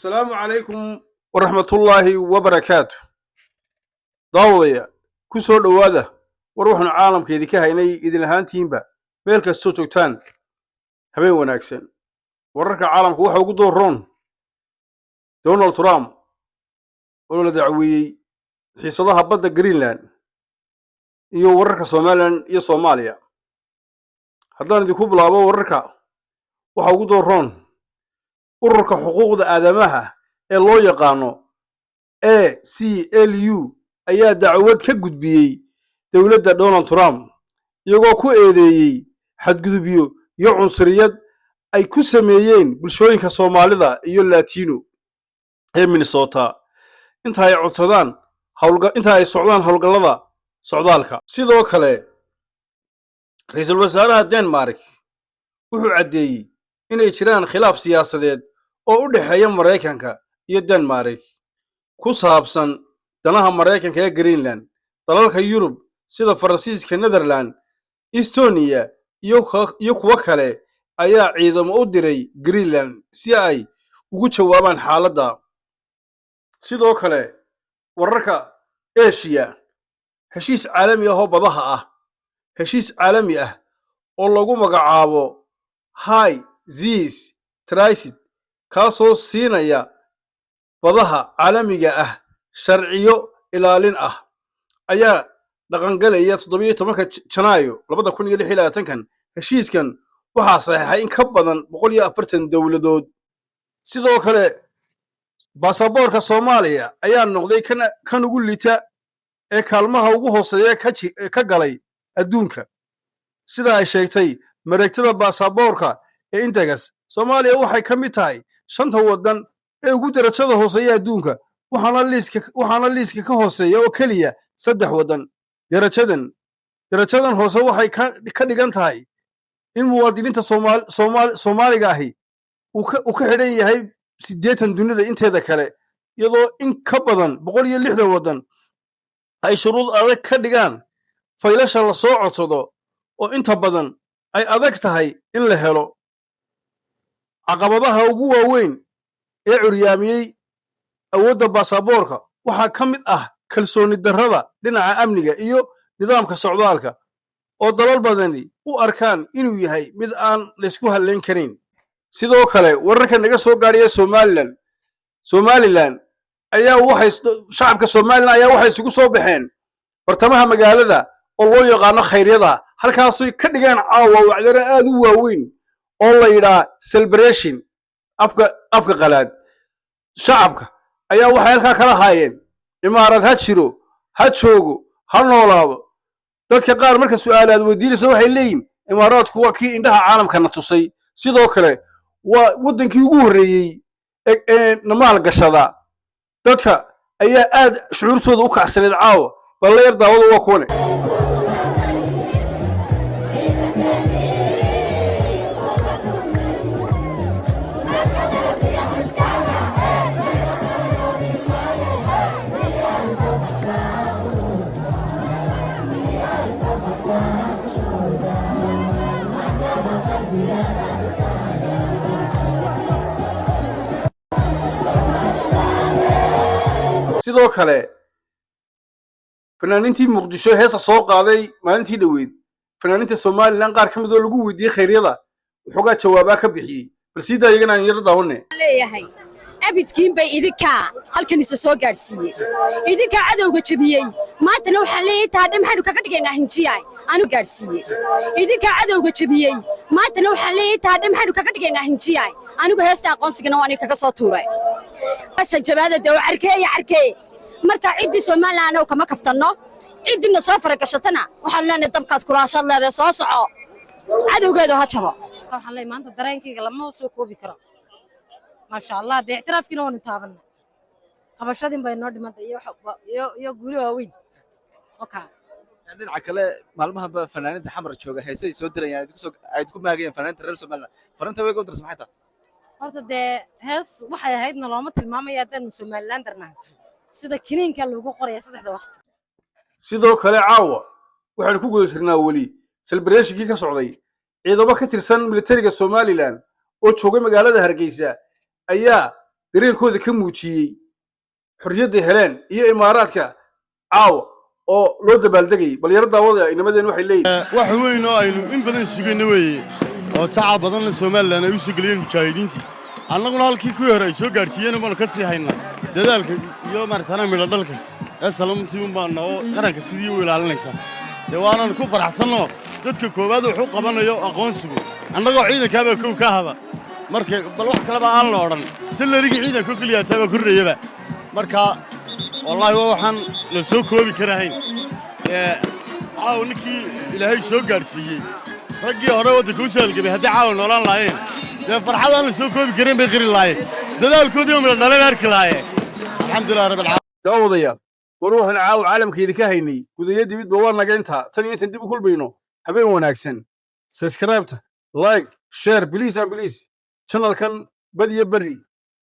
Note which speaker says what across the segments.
Speaker 1: Asalaamu calaykum waraxmatullaahi wabarakaatu. Daawadaya, ku soo dhowaada war waxaanu caalamka idinka haynay. Idin ahaantiinba meel kastoo joogtaan, habeen wanaagsan. Wararka caalamka waxa ugu dooroon Donald Trump oo la dacweeyey, xiisadaha badda Greenland iyo wararka Somaliland iyo Soomaaliya. Haddaan idinku bilaabo wararka, waxa ugu dooroon ururka xuquuqda aadamaha ee loo yaqaano ACLU ayaa dacwad ka gudbiyey dowladda Donald Trump, iyagoo ku eedeeyey xadgudubyo iyo cunsuriyad ay ku sameeyeen bulshooyinka Soomaalida iyo Latino ee Minnesota inta ay codsadaan hawlga inta ay socdaan howlgallada socdaalka. Sidoo kale, ra-iisul wasaaraha Denmark wuxuu caddeeyey inay jiraan khilaaf siyaasadeed oo u dhexeeya Maraykanka iyo Denmark ku saabsan danaha Maraykanka ee Greenland. Dalalka Yurub sida Faransiiska, Netherland, Estonia iyo kuwo kale ayaa ciidamo u diray Greenland si ay ugu jawaabaan xaaladda. Sidoo kale, wararka Eshiya, heshiis caalami ah oo badaha ah, heshiis caalami ah oo lagu magacaabo High Seas Transit, kaasoo siinaya badaha caalamiga ah sharciyo ilaalin ah, ayaa dhaqangalaya 17-ka Janaayo 2026-kan. Heshiiskan waxaa saxeexay in ka badan 140 dowladood. Sidoo kale, baasaboorka Soomaaliya ayaa noqday kan ugu liita ee kaalmaha ugu hooseeya ka galay adduunka, sida ay sheegtay mareegtada baasaboorka ee Index. Soomaaliya waxay ka mid tahay shanta waddan ee ugu darajada hooseeya adduunka, waxaana liiska ka hooseeya oo keliya saddex waddan. Darajadan hoose waxay ka dhigan tahay in muwaadiniinta Soomaaliga ahi uu ka xidhan yahay 80 dunida inteeda kale, iyadoo in ka badan 160 waddan ay shuruud adag ka dhigaan faylasha la soo codsado, oo inta badan ay adag tahay in la helo. Caqabadaha ugu waaweyn ee curyaamiyey awoodda baasaboorka waxaa ka mid ah kalsooni darrada dhinaca amniga iyo nidaamka socdaalka, oo dalal badani u arkaan inuu yahay mid aan laysku hallayn karin. Sidoo kale, wararka naga soo gaadhaya Somaliland, Somaliland ayaa waxay shacabka Somaliland ayaa waxay isugu soo baxeen bartamaha magaalada oo loo yaqaano Khayryada, halkaasay ka dhigeen caawa wacdaro aad u waaweyn oo la yidhaa celebration afka qalaad. Shacabka ayaa waxay halkaa kala haayeen: "Imaarad ha jiro, ha joogo, ha noolaado." Dadka qaar marka su'aalaad weydiinaysa waxay leeyihin: "Imaaraadku waa kii indhaha caalamkana tusay, sidoo kale waa waddankii ugu horreeyey ee na maalgashada." Dadka ayaa aad shucuurtooda u kacsaneed caawa. Balla yar daawada, waa kuwane. Sidoo kale, fanaaniintii Muqdisho heesa soo qaaday maalintii dhoweyd, fanaaniinta Somaliland qaar ka mid oo lagu weydiiyey Khayryada waxoogaa jawaabaa ka bixiyey. Bal sii daa iyagana aan yaro daawanne.
Speaker 2: Leeyahay abidkiin bay idinkaa halkan isa soo gaadhsiiyey, idinkaa cadowga jebiyey. Maantana waxaan leeyahay taadhe maxaynu kaga dhigaynaa hinjiyaay anu gaadhsiiyey. Idinkaa cadowga jebiyey, maantana waxaan leeyahay taadhe maxaynu kaga dhigaynaa hinjiyaay. Anigu heesta aqoonsigana waan kaga soo tuuray sanjabaada dee oo carkeeya carkeeye. Marka ciddii Somaliland anagu kama kaftanno, ciddina soo faragashatana waxaan leenahay dabkaad kulaashaad leedahay, soo soco, cadowgeedu ha jabo.
Speaker 3: Waxaan leeyahay maanta dareenkayga lama soo koobi karo, maasha Allah. Dee ictiraafkiina waanu taabanay, qabashadin bay noo dhimantay iyo guuli waaweyn okay.
Speaker 4: Dhinaca kale, maalmahanba fanaaniinta Xamar jooga heese ay soo dirayaan ay ku maagayaan fanaaniinta reer Somaliland. Fariinta way u dirsan maxay tahay?
Speaker 3: Horta dee hees waxay ahaydna looma tilmaamaya haddaanu Somaliland darnahay, sida kiniinka loogu qoraya saddexda waqti.
Speaker 1: Sidoo kale, caawa waxaanu ku guda jirnaa weli celebrationkii ka socday. Ciidamo ka tirsan militariga Somaliland oo joogay magaalada Hargeysa ayaa Dareenkooda ka muujiyey xorriyadday heleen iyo Imaaraadka caawa oo loo dabaaldegayay. Bal yaro daawada inamadeen waxay leeyihin.
Speaker 5: Wax weyn oo aynu in badan sugayna weeye, oo tacab badanna Somaliland ay u soo geliyeen mujaahidiintii, annaguna halkii kuwii hore ay soo gaadhsiiyeen baanu ka sii haynaa dadaalka iyo maaragtana midho dhalka ee salamtii un baana oo qaranka sidii u ilaalinaysa. Dee waanan ku faraxsannoo dadka koowaad wuxuu qabanayo aqoonsigu annagoo ciidankaabaa kow ka haba. Marka bal wax kaleba aan la odhan, salarigii ciidanka keliya taabaa kordhayaba. Marka wallaahi waa waxaan la soo koobi karahayn. Ee caawa ninkii Ilaahay soo gaadhsiiyey, raggii hore waddanka u soo halgamay haddii caawa noolaan lahaayeen, dee farxad aan la soo koobi karin bay qiri lahaayeen, dadaalkoodii oo midho dhalay arki lahaayeen. Alxamdulilah rabbil caalamiin.
Speaker 1: Daawadayaal, war waxaan caawa caalamka idinka haynay gudayo dibidba waa naga intaa. Tan iyo intan dib u kulmayno, habeen wanaagsan. Subscribe-ta, like, share, please and please. Channelkan bad iyo berri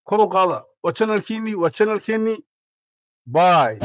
Speaker 1: kor u qaada. Waa channelkiinnii, waa channelkeennii. Bye.